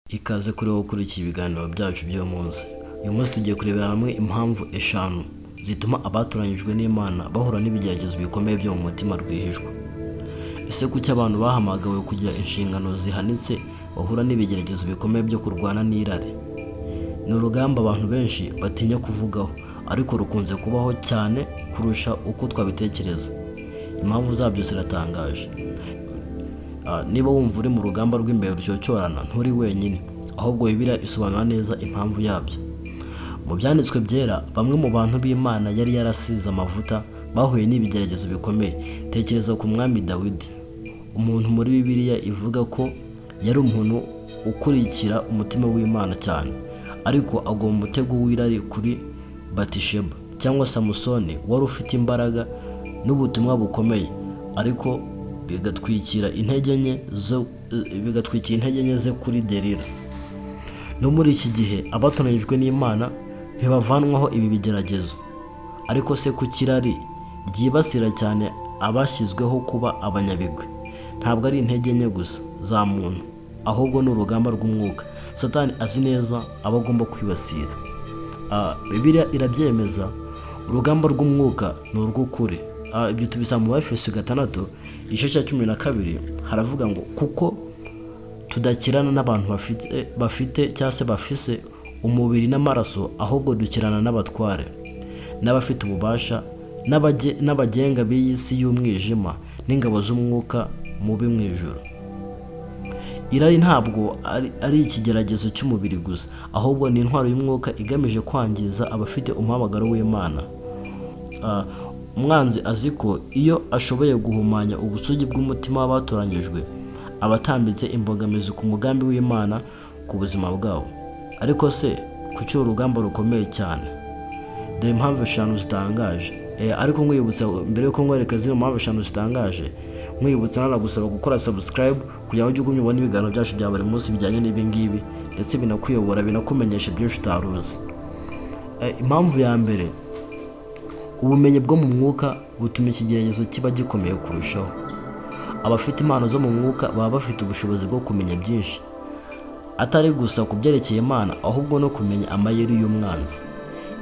Ikaze kuri wowe ukurikiye ibiganiro byacu by'uyu munsi. Uyu munsi tugiye kurebera hamwe impamvu eshanu zituma abatoranyijwe n'Imana bahura n'ibigeragezo bikomeye byo mu mutima rwihishwa. Ese kuki abantu bahamagawe kugira inshingano zihanitse bahura n'ibigeragezo bikomeye byo kurwana n'irari? Ni urugamba abantu benshi batinya kuvugaho, ariko rukunze kubaho cyane kurusha uko twabitekereza. Impamvu zabyo ziratangaje. Niba wumva uri mu rugamba rw'imbere rucyocyorana, nturi wenyine, ahubwo Bibiliya isobanura neza impamvu yabyo. Mu byanditswe byera, bamwe mu bantu b'Imana yari yarasize amavuta bahuye n'ibigeragezo bikomeye. Tekereza ku mwami Dawidi, umuntu muri Bibiliya ivuga ko yari umuntu ukurikira umutima w'Imana cyane, ariko agwa mu mutego w'irari kuri Batisheba, cyangwa Samusoni wari ufite imbaraga n'ubutumwa bukomeye, ariko bigatwikira intege nke ze kuri Delila. No muri iki gihe abatoranyijwe n'Imana ntibavanwaho ibi bigeragezo. Ariko se kuki irari ryibasira cyane abashyizweho kuba abanyabigwi? Ntabwo ari intege nke gusa za muntu, ahubwo ni urugamba rw'umwuka. Satani azi neza abo agomba kwibasira. Bibiliya irabyemeza, urugamba rw'umwuka ni urw'ukuri. Ibyo tubisanga mu Bafeso 6 igice cya 12, haravuga ngo kuko tudakirana n'abantu bafite cyangwa se bafise umubiri n'amaraso, ahubwo dukirana n'abatware n'abafite ububasha n'abagenga b'iyi si y'umwijima n'ingabo z'umwuka mubi mu ijuru. Irari ntabwo ari ikigeragezo cy'umubiri gusa, ahubwo ni intwaro y'umwuka igamije kwangiza abafite umuhamagaro w'Imana. Umwanzi azi ko iyo ashoboye guhumanya ubusugi bw'umutima w'abatoranyijwe, aba atambitse imbogamizi ku mugambi w'Imana ku buzima bwabo. Ariko se kuki uru rugamba rukomeye cyane? Dore impamvu eshanu zitangaje. Ariko nkwibutsa, mbere yuko nkwereka zino mpamvu eshanu zitangaje, nkwibutsa nanagusaba gukora subscribe kugira ngo ujye ugumya ubone ibiganiro byacu bya buri munsi bijyanye n'ibi ngibi, ndetse binakuyobora, binakumenyesha byinshi utari uzi. Impamvu ya mbere, ubumenyi bwo mu mwuka butuma ikigeragezo kiba gikomeye kurushaho. Abafite impano zo mu mwuka baba bafite ubushobozi bwo kumenya byinshi, atari gusa ku byerekeye Imana, ahubwo no kumenya amayeri y'umwanzi.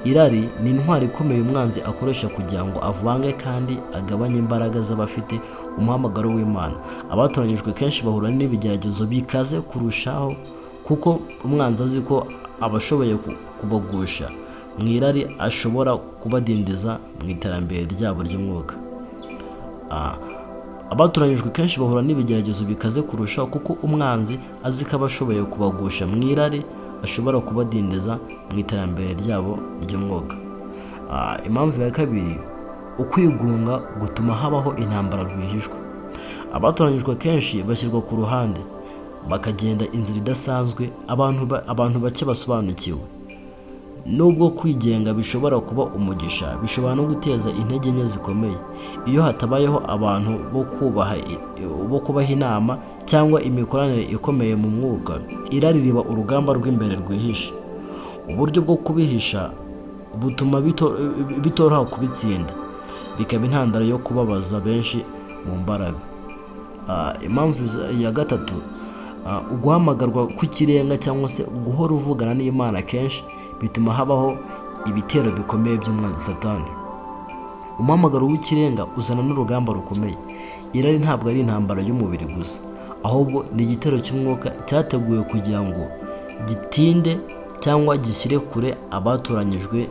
Irari ni intwaro ikomeye umwanzi akoresha kugira ngo avange kandi agabanye imbaraga z'abafite umuhamagaro w'Imana. Abatoranyijwe kenshi bahura n'ibigeragezo bikaze kurushaho, kuko umwanzi azi ko abashoboye kubagusha mu irari ashobora kubadindiza mu iterambere ryabo ry'umwuka. Abatoranyijwe kenshi bahura n'ibigeragezo bikaze kurushaho, kuko umwanzi azi ko abashoboye kubagusha mu irari ashobora kubadindiza mu iterambere ryabo ry'umwuka. Impamvu ya kabiri, ukwigunga gutuma habaho intambara rwihishwa. Abatoranyijwe kenshi bashyirwa ku ruhande, bakagenda inzira idasanzwe abantu bake basobanukiwe. Nubwo kwigenga bishobora kuba umugisha, bishobora no guteza intege nke zikomeye. Iyo hatabayeho abantu bo kubaha inama cyangwa imikoranire ikomeye mu mwuka, irari riba urugamba rw'imbere rwihishe. Uburyo bwo kubihisha butuma bitoroha kubitsinda, bikaba intandaro yo kubabaza benshi mu mbaraga. Impamvu ya gatatu, uguhamagarwa kw'ikirenga cyangwa se guhora uvugana n'Imana kenshi bituma habaho ibitero bikomeye by'umwanzi Satani. Umuhamagaro w'ikirenga uzana n'urugamba rukomeye. Irari ntabwo ari intambara y'umubiri gusa, ahubwo ni igitero cy'umwuka cyateguwe kugira ngo gitinde cyangwa gishyire kure abatoranyijwe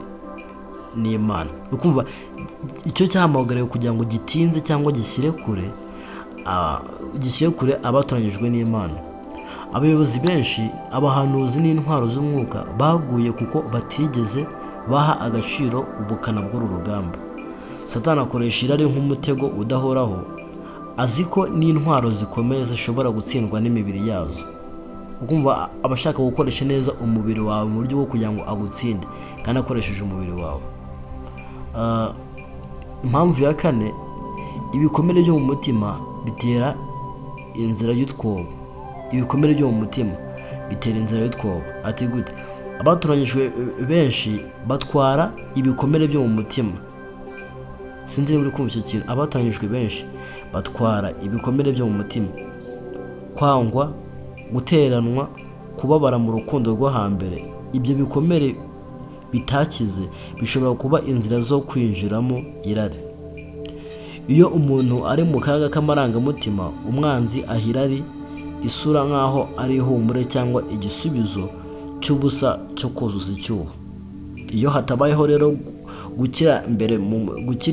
n'Imana. Ukumva icyo cyahamagariwe kugira ngo gitinze cyangwa gishyire kure abatoranyijwe n'Imana. Abayobozi benshi, abahanuzi n'intwaro z'umwuka baguye kuko batigeze baha agaciro ubukana bw'uru rugamba. Satani akoresha irari nk'umutego udahoraho, azi ko n'intwaro zikomeye zishobora gutsindwa n'imibiri yazo. Ukumva abashaka gukoresha neza umubiri wawe mu buryo bwo kugira ngo agutsinde, kandi akoresheje umubiri wawe. Impamvu ya kane, ibikomere byo mu mutima bitera inzira y'utwobo. Ibikomere byo mu mutima bitera inzira y'utwobo. Ati gute? Abatoranyijwe benshi batwara ibikomere byo mu mutima. Sinzi niba uri kumva icyo kintu. Abatoranyijwe benshi batwara ibikomere byo mu mutima, kwangwa, guteranwa, Kubabara mu rukundo rwo hambere, ibyo bikomere bitakize bishobora kuba inzira zo kwinjiramo irari. Iyo umuntu ari mu kaga k'amarangamutima, umwanzi aha irari isura nk'aho ari ihumure cyangwa igisubizo cy'ubusa cyo kuzuza icyuho. Iyo hatabayeho rero gukira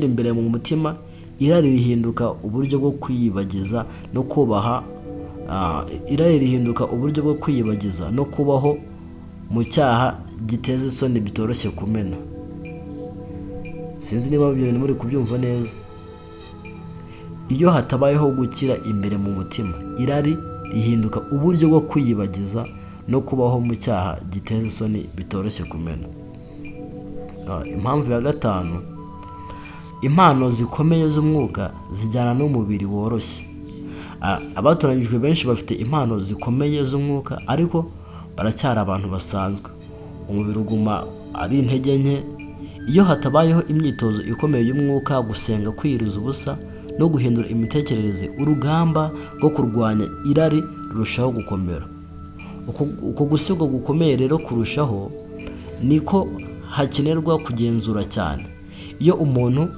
imbere mu mutima, irari rihinduka uburyo bwo kwiyibagiza no kubaha irari rihinduka uburyo bwo kwiyibagiza no kubaho mu cyaha giteza isoni bitoroshye kumena. Sinzi niba ibyo bintu muri kubyumva neza. Iyo hatabayeho gukira imbere mu mutima, irari rihinduka uburyo bwo kwiyibagiza no kubaho mu cyaha giteza isoni bitoroshye kumena. Impamvu ya gatanu, impano zikomeye z'umwuka zijyana n'umubiri woroshye. Abatoranyijwe benshi bafite impano zikomeye z'umwuka, ariko baracyari abantu basanzwe. Umubiri uguma ari intege nke. Iyo hatabayeho imyitozo ikomeye y'umwuka, gusenga, kwiyiriza ubusa no guhindura imitekerereze, urugamba rwo kurwanya irari rurushaho gukomera. Uko gusigwa gukomeye rero kurushaho niko hakenerwa kugenzura cyane. Iyo umuntu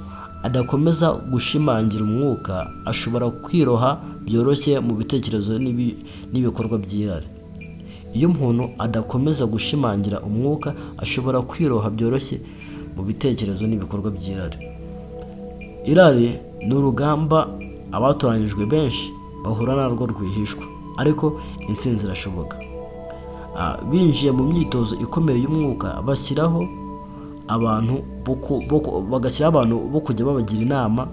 adakomeza gushimangira umwuka, ashobora kwiroha byoroshye mu bitekerezo n'ibikorwa by'irari. Iyo umuntu adakomeza gushimangira umwuka, ashobora kwiroha byoroshye mu bitekerezo n'ibikorwa by'irari. Irari ni urugamba abatoranyijwe benshi bahura narwo rwihishwa, ariko intsinzi irashoboka. Binjiye mu myitozo ikomeye y'umwuka, bashyiraho abantu bagashyiraho abantu bo kujya babagira inama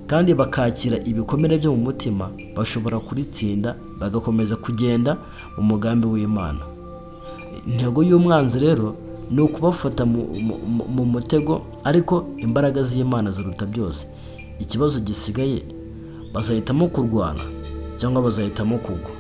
kandi bakakira ibikomere byo mu mutima, bashobora kuritsinda bagakomeza kugenda mu mugambi w'Imana. Intego y'umwanzi rero ni ukubafata mu mutego, ariko imbaraga z'Imana ziruta byose. Ikibazo gisigaye, bazahitamo kurwana cyangwa bazahitamo kugwa?